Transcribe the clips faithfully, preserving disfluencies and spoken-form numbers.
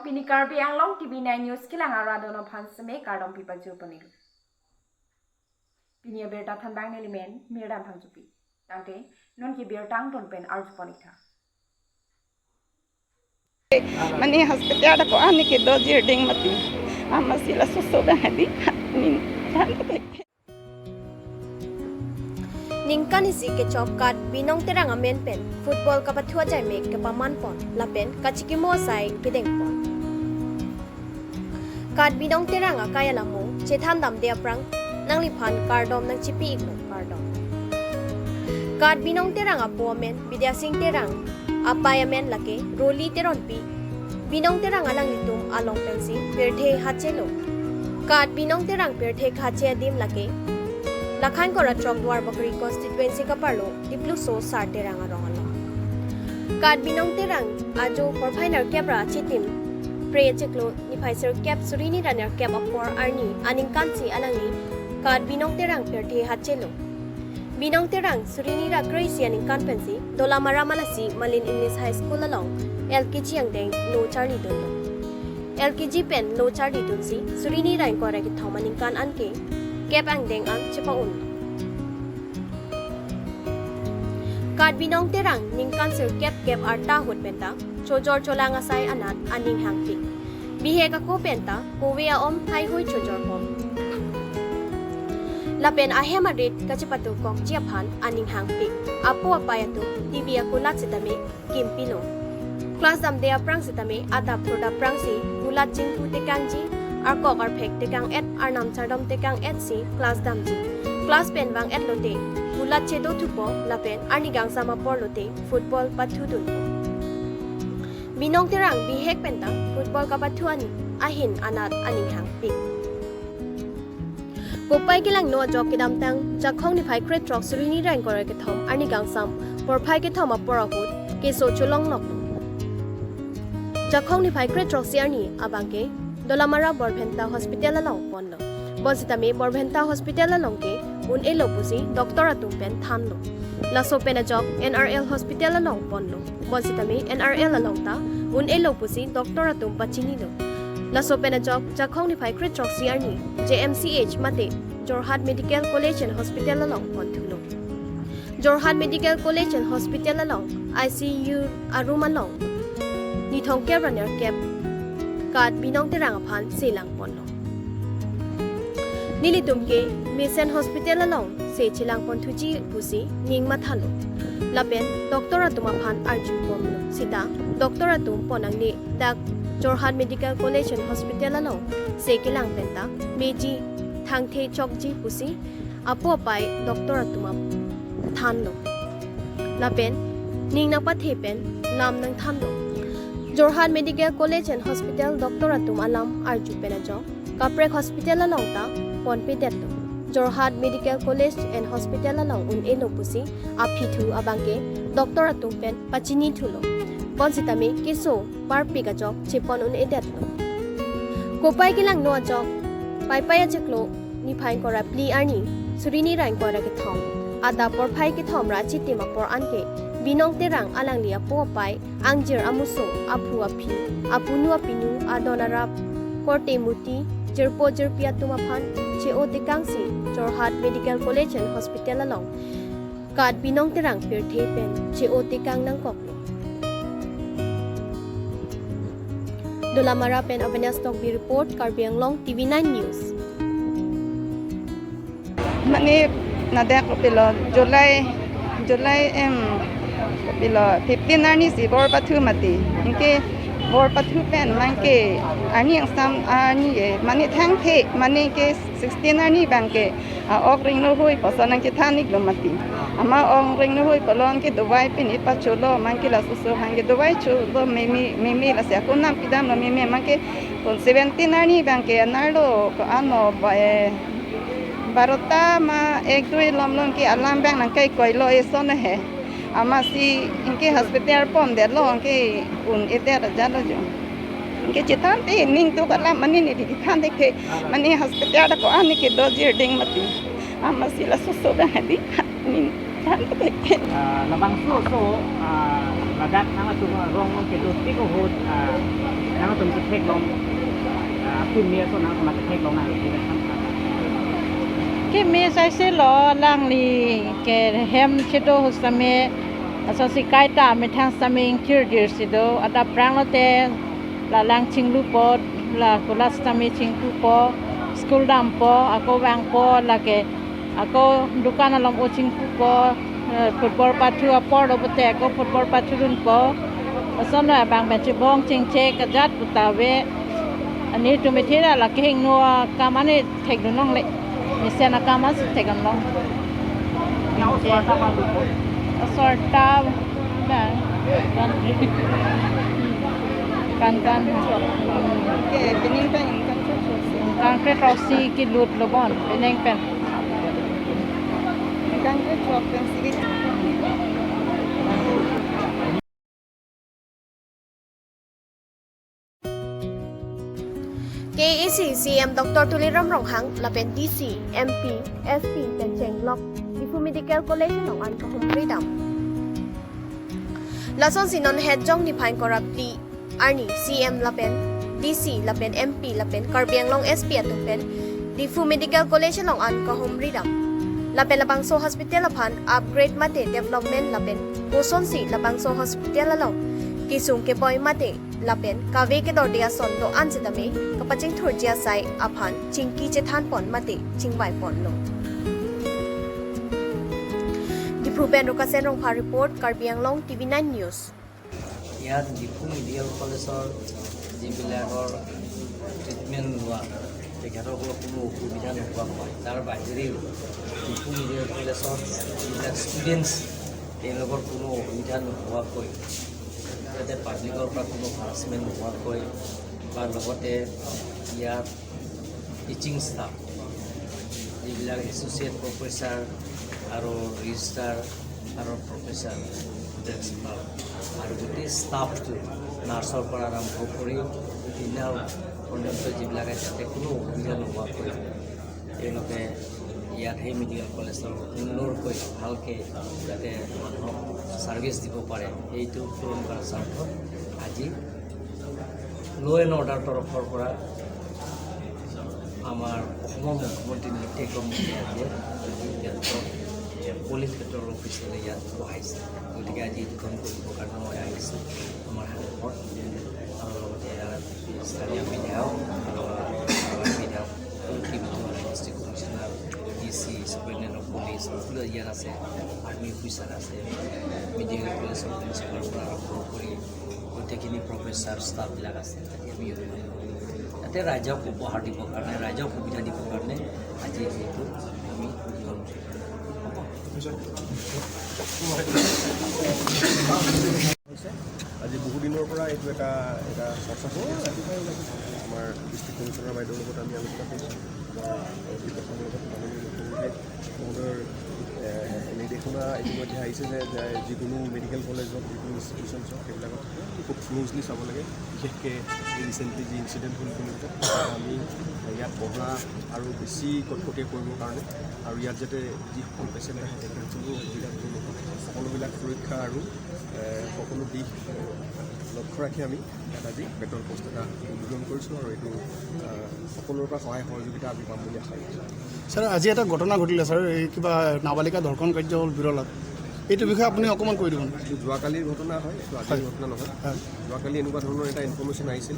Pini Karbi Anglong T V nine News kelang arat atum aphan seme kardom pipajir pon-iklo. Pini abirta thanbang nelimen Mirdan Phangchopi. Tangte non ke birta angton pen arju pon-ik tha. Mane hospital ta ko-an ke dojir ding mati. Amatsi laso so bang hadi. Nin than. Ningkan isi kechok Kat Binong Terang amen pen football kapathu ajai mek kepaman pon lapen kachikimo asai kedeng pon. Kat Binong Terang akai alamo chethan damde aphrang nangliphan kardom nangchipi-iklo, kardom. Kat Binong Terang apo amen Bidya Sing Terang, apai amen lake Roli Teronpi. Binong Terang alanglitum along pensi pirthe hachelo. Kat Binong Terang pirthe hache adim lake Lakhankora Chowk Duarbagori constituency kaparlo Dipluso Sar Terang arong along. Kat Binong Terang ajo porphai nerkep ra chitim Phre achiklo niphai sirkep suri ni ra nerkep apor arni aningkansi alangli Kat Binong Terang pirthe hachelo. Binong Terang suri ni ra kre-isi aningkan pensi Dolamara Malasi Malin English High School along L K G angdeng lo charlidunlo. L K G pen lo charlidunsi suri ni ra ingkoi ra kethom aningkan anke kep angdeng an chepa-un. Kat Binong Terang ningkan sirkep kep arta ahut penta chojor cholang asai anat aning hangpik. Bihek ako penta kove a-om haihui chojor pon. Lapen ahem arit kachepatukokji aphan aning hangpik. Apo apai atum T V akulat sitame kimpilo. Class damde aphrang sitame adap prodap aphrangsi kulat chingpu tekangji, arkok arphek tekang-et, arnam chardom tekang-etsi class damji. Class pen vang-et lote kulat chedo thupo lapen arni gangsam apor lote football pathudunpo. Binong Terang bihek penta football kapathu an ahin anat aning hangpik. Kopai kelangno ajok kedamtang Jakhong niphai krethrok suri ni ra ingkoi ra kethom arni gangsam porphai kethom apor ahut keso cholonglok. Jakhong niphai krethrok si arni abangke Dolamara Borbhenta Hospital along ponlo. Bonsitame Borbhenta Hospital along ke un-elo pusi doctor atum pen thanlo. Laso pen ajok N R L Hospital along ponlo. Bonsitame N R L along ta un-elo pusi doctor atum pachinilo. Laso pen ajok Jakhong niphai krethrok si arni J M C H mate Jorhat Medical College and Hospital along ponthulo. Jorhat Medical College and Hospital along I C U arum along nithong kep ra nerkep Kat Binong Terang aphan selang ponlo. Nelitum ke mesen hospital along se chelang ponthuji pusi ning mathalo. Lapen doctor atum aphan arju bomlo. Sita doctor atum pon nangne dak Jorhat Medical College and Hospital along se kelang penta meji thangthe chokji pusi apo apai doctor atum aphan thanlo. Lapen ning nangpathe pen lam nangthanlo. Jorhat Medical College and Hospital doctor atum alam arju pen ajok kaprek hospital along ta ponpedetlo. Jorhat Medical College and Hospital along un-elo pusi aphi thu abangke doctor atum pen pachinithulo. Bonsitame keso parpik ajok chepon un-edetlo. Kopai kelangno ajok Paipai achiklo niphai ingkoi ra phli arni suri ni ra ingkoi ra kethom adap porphai kethom ra chitim apor anke Binong Terang alangli apo apai, angjir amuso, aphu aphi, apunu apinu, adon arap, korte muti, jirpo jirpi atum aphan che-o tekangsi Jorhat Medical College and Hospital along Kat Binong Terang pirthe pen che-o tekang nangkoklo. Dolamara pen Avinash Tokbi report, Karbi Anglong T V nine News. Mane ladak kopilo July, July em kopilo fifteen arni si bor pathu mati. Anke bor pathu pen mane ke arni angsam arni e mane thangthe mane ke sixteen arni abangke a-ok ringno hui puson nangchethan-iklo mati. Amat ok ringno hui pulo anke dovai pini pacholo mane ke laso so hangke dovai cholo meme meme lasi ako nang pidamlo meme mane ke kon seventeen arni abangke anerlo ko-an mo ba, eh, barota ma ek dui lom lom ke alam abang nangkai koilo eson he. Amatsi anke hospital pondetlo anke un-edet ajatlo jo. Anke chethanthe ning tu kalam mane neli thanthe ke mane hospital ta ko-an ke dojir ding mati. Amatsi laso so bang hadi nin thanthe ke. Ah, labangso so, ah, ladak nangtum arong nang kedo tik ahut, ah, Nangtum ketheklong, ah, akimi ason nangtum ketheklong nang. Kimi saise lo, alangli ke hem chedo husame, asonsi kaita methang sitame ingkirdir si do, adap prang lote la lang chinglupo, la kulas sitame chingpupo, school dampo, ako vangpo, lake ako dukan along o chingpupo, eh, football pathu apor do pute ako football pathudunpo. Ason abang pen chibong chingche kajat puta ave. Ani tum ithira la kehingno akam ani thekdun longle. Mesen akam asi thekdun long. Asor ta ba kan kan kan. Oke, pining pen kan kan kan. Kan kre rosi kilut lo bon, pining pen. Kan ke chok pen sige. K A A C C E M Doctor Tuliram Ronghang lapen D C, M P, S P pen chenglok Diphu Medical College along an kahumri dam. Lasonsi non het jong niphai ingkoi ra phli arni C E M lapen D C lapen M P lapen Karbi Anglong S P atum pen Diphu Medical College along an kahumri dam. Lapen labangso hospital aphan upgrade mate development lapen kosonsi labangso hospital along kesung keboi mate lapen kave kedorde ason do-an sitame kapachingthurji asai aphan chingki chethanpon mate chingvaiponlo. Diphu pen Rukasen Rongphar report, Karbi Anglong T V nine News. ইয়াত ডিফু মেডিকেল কলেজৰ যিবিলাকৰ ট্ৰিটমেণ্ট লোৱা, তেখেতসকলক কোনো অসুবিধা নোহোৱাকৈ, তাৰ বাহিৰেও ডিফু মেডিকেল কলেজৰ যিবিলাক ষ্টুডেণ্টছ, তেওঁলোকৰ কোনো অসুবিধা নোহোৱাকৈ, যাতে পাব্লিকৰ পৰা কোনো হাৰাছমেণ্ট নোহোৱাকৈ বা লগতে ইয়াত টিচিং ষ্টাফ, যিবিলাক এছ'চিয়েট প্ৰফেচাৰ আৰু ৰেজিষ্ট্ৰাৰ আৰু প্ৰফেচাৰ, প্ৰিন্সিপাল আৰু গোটেই ষ্টাফটো, নাৰ্ছৰ পৰা আৰম্ভ কৰি ইঞ্জিনিয়াৰ পৰ্যন্ত যিবিলাকে যাতে কোনো অসুবিধা নোহোৱাকৈ তেওঁলোকে ইয়াত সেই মেডিকেল কলেজৰ সুন্দৰকৈ ভালকৈ যাতে মানুহক ছাৰ্ভিচ দিব পাৰে, সেইটো পূৰণ কৰাৰ স্বাৰ্থত আজি ল' এণ্ড অৰ্ডাৰ তৰফৰ পৰা আমাৰ অসমৰ মুখ্যমন্ত্ৰী নীতিন কাকতিয়ে আজি আজি ইয়াত পুলিচ পেট্ৰল অফিচাৰলৈ ইয়াত বহাইছে। গতিকে আজি এইটো কাম কৰিবৰ কাৰণে মই আহিছোঁ আমাৰ হাতত আৰু লগতে ইয়াৰ স্থানীয় বিধায়ক, আমাৰ বিধায়ক, district commissioner, D C, superintendent of police, সকলো ইয়াত আছে, আৰ্মি অফিচাৰ আছে, মেডিকেল কলেজৰ প্ৰিন্সিপালৰ পৰা আৰম্ভ কৰি গোটেইখিনি প্ৰফেচাৰ ষ্টাফবিলাক আছে। আজি আমি ইয়াতে ৰাইজক উপহাৰ দিবৰ কাৰণে, ৰাইজক সুবিধা দিবৰ কাৰণে আজি এইটো আমি উদ্যোগ কৰিছোঁ। হৈছে। আজি বহুদিনৰ পৰা এইটো এটা, এটা চৰ্চা চলি আছে। আমাৰ ডিষ্ট্ৰিক্ট কমিশ্যনাৰ বাইদেউৰ লগত আমি আলোচনা কৰিছোঁ। আমাৰ ডি চি ছাৰৰ লগত মাননীয় মুখ্যমন্ত্ৰী মহোদয়ৰ, এ, নিৰ্দেশনা ইতিমধ্যে আহিছে যে, যে যিকোনো মেডিকেল কলেজ হওক, যিকোনো ইনষ্টিটিউশ্যনছ হওক, সেইবিলাকত খুব ক্ল'জলি চাব লাগে। বিশেষকৈ এই ৰিচেণ্টলি যি ইনচিডেণ্ট হ'ল, আমি ইয়াত পহৰা আৰু বেছি কটকটীয়া কৰিবৰ কাৰণে আৰু ইয়াত যাতে যিসকল পেচেণ্ট আহে, তেখেতসকলো অসুবিধা হ'ব, সকলোবিলাক সুৰক্ষা আৰু, এ, সকলো দিশ, এ, লক্ষ্য ৰাখি আমি ইয়াত আজি পেট্ৰল পোষ্ট এটা উদ্বোধন কৰিছোঁ আৰু এইটো, এ, সকলোৰে পৰা সহায় সহযোগিতা আমি পাম বুলি আশা ৰাখিছোঁ। ছাৰ, আজি এটা ঘটনা ঘটিলে ছাৰ, এই কিবা নাবালিকা ধৰ্ষণ কাৰ্য হ'ল বিৰলাত, এইটো বিষয়ে আপুনি অকণমান কৈ দিব নেকি? এইটো যোৱাকালিৰ ঘটনা হয়, এইটো আজিৰ হয়। ঘটনা নহয়। হয়। যোৱাকালি এনেকুৱা ধৰণৰ এটা ইনফৰমেশ্যন আহিছিল,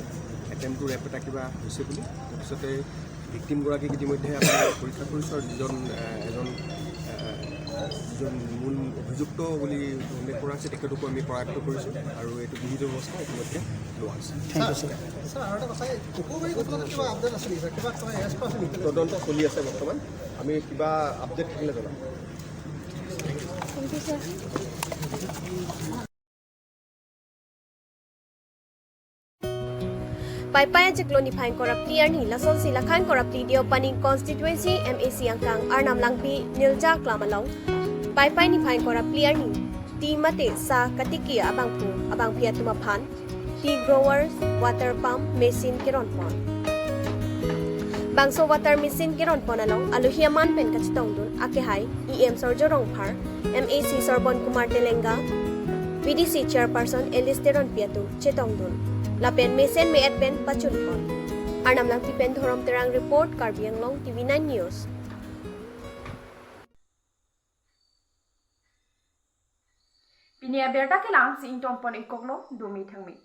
এটেম্প টু ৰেপ এটা কিবা হৈছে বুলি। তাৰপিছতে ভিক্টিমগৰাকীক ইতিমধ্যে আমি পৰীক্ষা কৰিছোঁ আৰু যিজন, এ, এজন, এ, যিজন মূল অভিযুক্ত বুলি উল্লেখ কৰা হৈছে, তেখেতকো আমি কৰায়ত্ত কৰিছোঁ আৰু এইটো বিহিত ব্যৱস্থা ইতিমধ্যে লোৱা হৈছে। Thank you, sir. ছাৰ, আৰু এটা কথা, এই কুকুৰবাৰী ঘটনাটোত কিবা আপডেট আছে নেকি, ছাৰ? কিবা, কিবা এৰেষ্ট কৰা আছে নেকি? তদন্ত চলি আছে বৰ্তমান, আমি কিবা আপডেট থাকিলে জনাম। Thank you, sir. Paipai achiklo niphai ingkoi ra phli arni lasonsi lakhai ingkoi ra phli Deopani constituency M A C angkang Arnam Langpi Nirja Aklam along Paipai niphai ingkoi ra phli arni ti mate sa katiki abangphu abangphi atum aphan tea growers water pump machine keronpon. Bangso water machine keronpon along alohi aman pen kachetongdun akehai E M Surjya Rongphar, M A C Sarbon Kumar Telenga, V D C Chairperson Alice Teronpi atum chetongdun. lapen mesen me-et pen pachun pon. Arnam Langpi pen Dhorom Terang report, Karbi Anglong T V nine News. Pini abirta kelang si ington pon ikoklo, dumi thangmi.